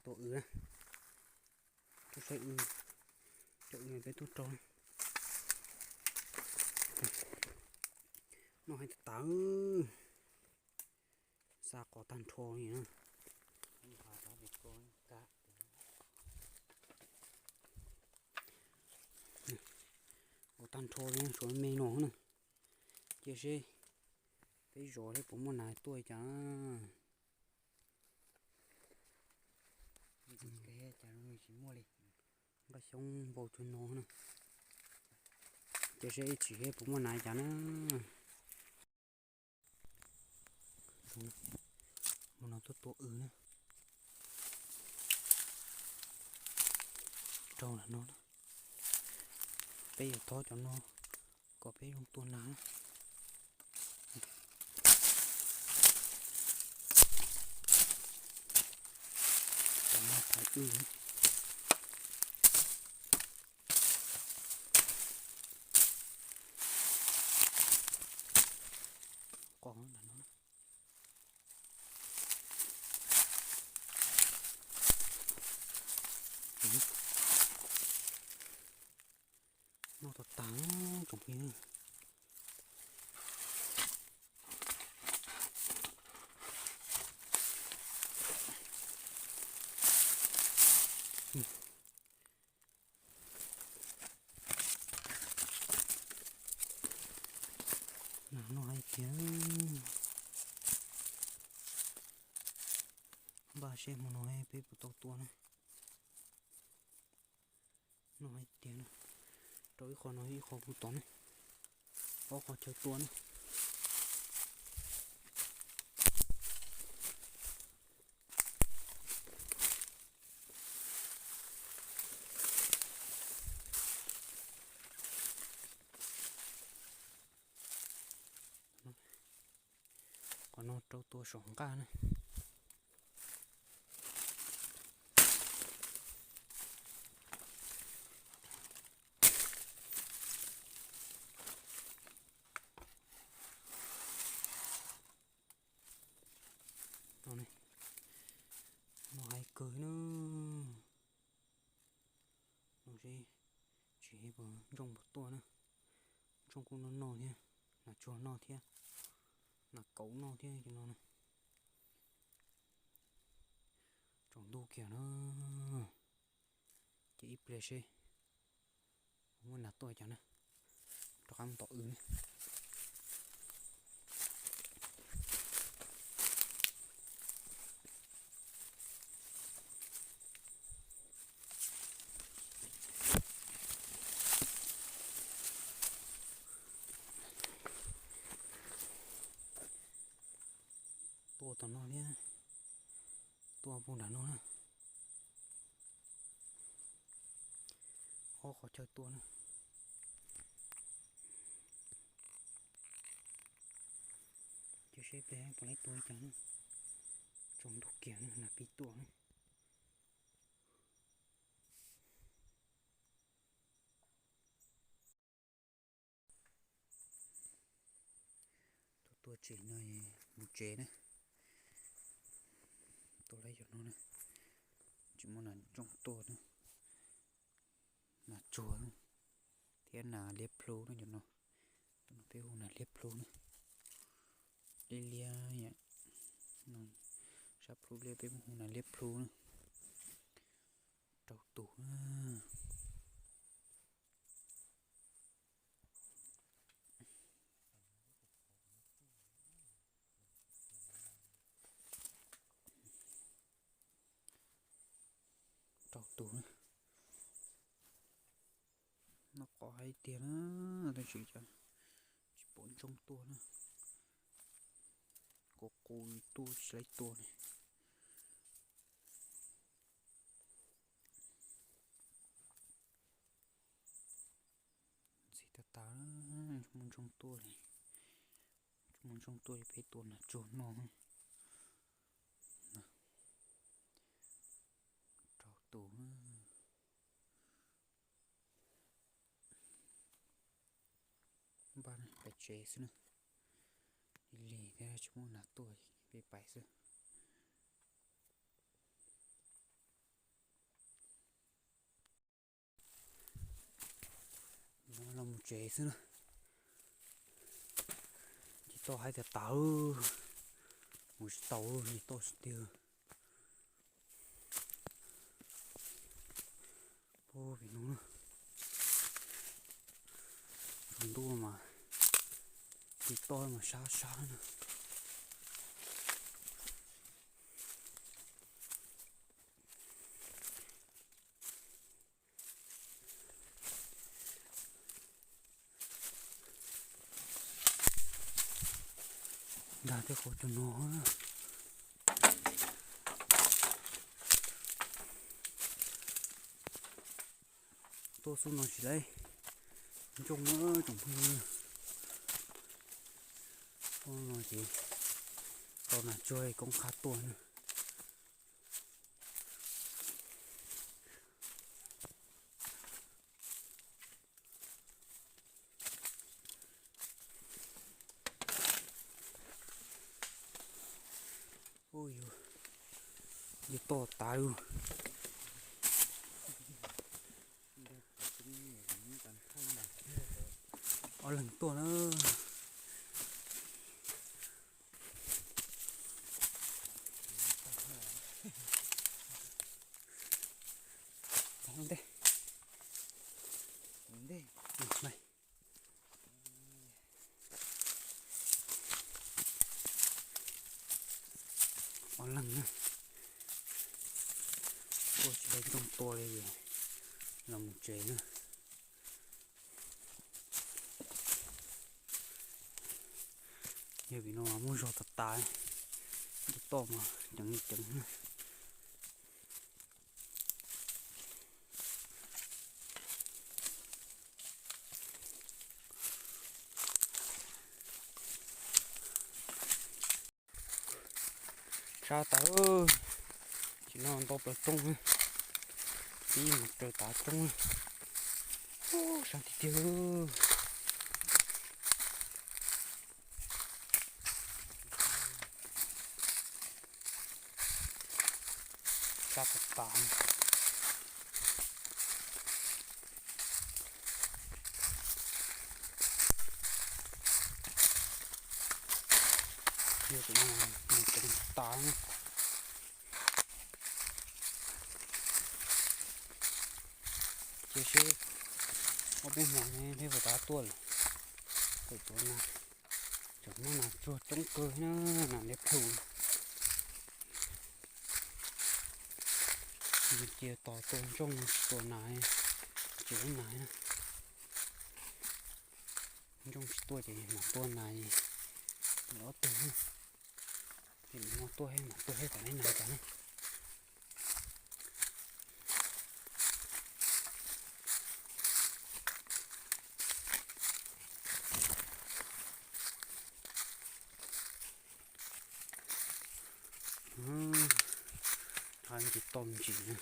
Tua w na. Tuaj saib w, cov w peb tuaj rau. Noj heev tas tas, xa qos tag nrho li na. Qos tag nrho li, tshuav me no na. Cia seb peb zov seb puas muaj nas tuaj li cas. Nqaij xyoob npau cuag no na. Cia seb ib chim seb puas muaj nas li cas na. Mus no tuaj tua w na. Rau ntawm no na. Peb yuav thob cov no kom peb zoo tua nas na. Cov no thaiv w. Qos ntawm no. Noj tag tag tsoom phooj ywg. Nas noj hais tiag. Npaj seb hmo no peb puas tau tua na. Noj hais tiag na. Rau ib qho no ib qho kuj tod na. Ob qhov chaw tua na. Qhov no rau tua saum nqaj na. Noj hais kawg na. No seb tsis puas ntsooj puas tuaj na. Ntsooj kuj noj noj thiab, nas tsuag noj thiab, nas kauv noj thiab cov no na. Tsaus ntuj kiag na. Ces ib pliag seb muaj nas tuaj cas na. Rov qab mus tom w na. Tua tom no thiab, tua puag nram no na. Ob qhov chaw tua na. Cia seb peb puas laib tua li cas na. Tsaus ntuj kiag na, nas pib tuaj na. Tuaj tua tsev no mus tsev na. Tua lawm cov no na, tsis muaj nas ntsooj tuaj na. Nas tsuag thiab nas liab plhu na cov no. Tus no peb hu nas liab plhu na. Liab liab, sab plhu liab peb hu nas liab plhu na. Rau tus na. Rau tus na. Noj qos hais tiag na, tab sis cas tsis pom ntsooj tuaj na. Qus qus tuaj tsis laib tua ne. Ntxim tag tag, tsis muaj ntsooj tuaj li. Tsis muaj ntsooj tuaj ces peb tua nas tsuag no. Rau tus. Npaj pais tsev xwb na. Lig lig thiab tsis muaj nas tuaj, peb pais xwb. Mus tsev xwb na. Ces toj haib tas tas, mus tsis tau, ces toj tsis tiag. Pem no na, ntuj mas, ces toj mas sab sab na. Nrag tej qhov cos no. Tuaj xub no tsis laib ntsooj na tsoom phooj ywg. Tuaj no ces tau nas tsuag koob qab tuaj na. Ua, yog toj tas lawm. Ob leeg tuaj na. Ntej. Ob leeg na, tuaj tsis laib ntsooj tua li es los mus tsev na. Yog vim no mas muaj zog tas tas, tus toj mas ceev li ceev na. Sab tas, ces no nto plaws roob, pib mus raws tav roob. Sab tiag tiag. Sab tas tas. Yog tus no mus ceev tas. Cia seb ob peb hmo ne thiaj puas tav tuaj lawm. Thaum tuaj na, tseem muaj nas tsuag coob kawg na, nas liab plhu. Cia tos tua ntsooj tsis tua nas, tsis ua nas na. Ntsooj tsis tuaj ces mam tua nas, lawv ob tug na. Ces nim no tuaj thiab mam tua thiab kom neb nas tas na. Thaib ntsis toj ntsis na.